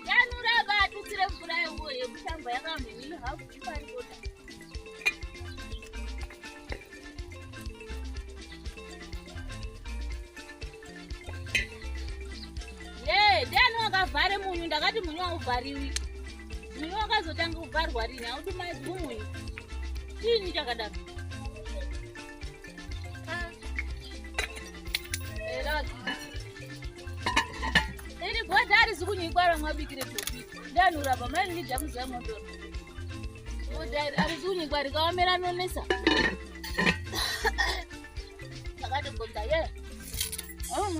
Yanura batutsire mvura yekushamba yakamhini hafu iparikota. Ye, ndiani wakavhare munyu? Ndakati munyu hauvhariwi. Munyu wakazotanga kuvharwa rini? Haudi maizwi munyu. Chiinyi chakadaro? Iri bhodha harisi kunyikwa ramwabikire topi. Ndiani urapa mai ndija muziva motora. Bhodha iri harisi kunyikwa rikaomera nonesa. Ndakati bhodha ye. Oh,